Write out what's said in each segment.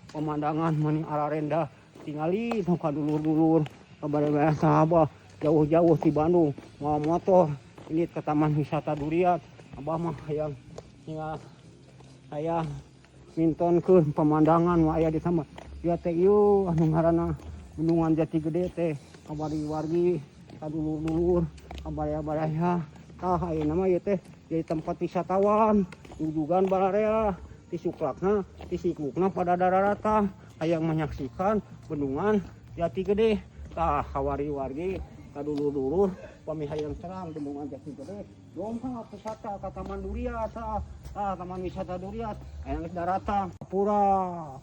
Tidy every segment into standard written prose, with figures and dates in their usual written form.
Pemandangan meni ararendah, tingali nu ka dulur-dulur, ka baraya sahabat jauh-jauh di Bandung mawa motor ini ke Taman Wisata Duriat. Abah mah hayang tinggal hayang mintonkeun pemandangan nu aya di taman ieu teh. Ieu anu ngaranna Bendungan Jati Gede teh, ka wargi-wargi, ka dulur-dulur, ka baraya-baraya. Tah, ayeuna mah ieu teh jadi tempat wisatawan jujugan bararea ti suklakna ti sikukna pada daratang hayang menyaksikan Bendungan Jati Gede. Tah, ka wargi-wargi, ka dulur-dulur, pami hayang terang Bendungan Jati Gede, dongkap wisata ka Taman Duriat. Tah, tah Taman Wisata Duriat aya geus daratang pura.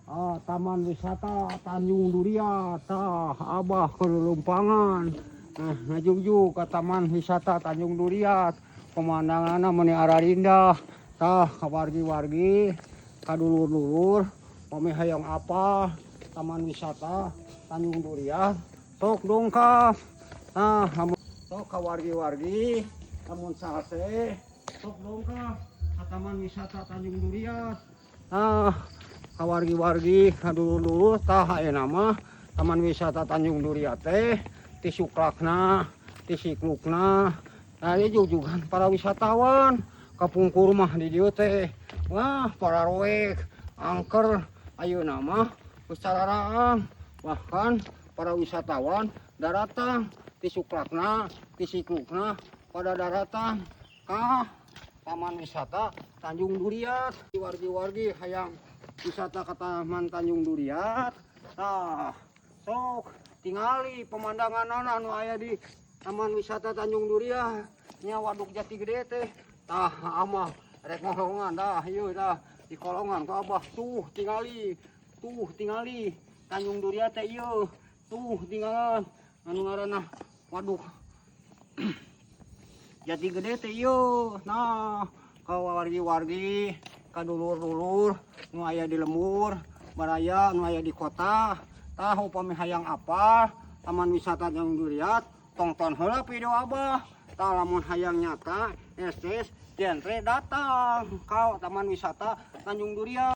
Ah, Taman Wisata Tanjung Duriat. Tah, Abah kelulumpangan, nah, ngajugjug ka Taman Wisata Tanjung Duriat, pemandanganna meni ararindah. Tah, ka wargi-wargi, ka dulur-dulur, pami hayang apa Taman Wisata Tanjung Duriat, sok dongkap. Nah, lamun sok ka wargi-wargi, lamun sase sok dongkap ka Taman Wisata Tanjung Duriat. Nah, ka wargi-wargi, ka dulur-dulur, tah, ayeuna mah Taman Wisata Tanjung Duriat teh ti suklakna ti siklukna, nah, ieu jugjugan para wisatawan kapungkur mah di dieu teh, wah, para roek angker. Ayeuna mah geus cararaang, bahkan para wisatawan daratang ti suklakna ti siklukna pada daratang ka Taman Wisata Tanjung Duriat. Wargi-wargi hayang wisata ke Taman Tanjung Duriat, tah, sok tingali pemandangan anu aya di Taman Wisata Tanjung Duriat nya, Waduk Jati Gede teh. Tah, amah rek ngolongan. Tah, ieu tah di kolongan ku Abah. Tuh, tingali, tuh, tingali Tanjung Duriat teh ieu. Tuh, tinggalan anu ngaranna Waduk Jati Gede teh ieu. Nah, ka wargi-wargi, ka dulur-dulur nu aya di lembur baraya, nu aya di kota, tah, upami hayang apa Taman Wisata Tanjung Duriat, tongton heula video Abah. Tah, lamun hayang nyata eksis genre, datang ka Taman Wisata Tanjung Duriat.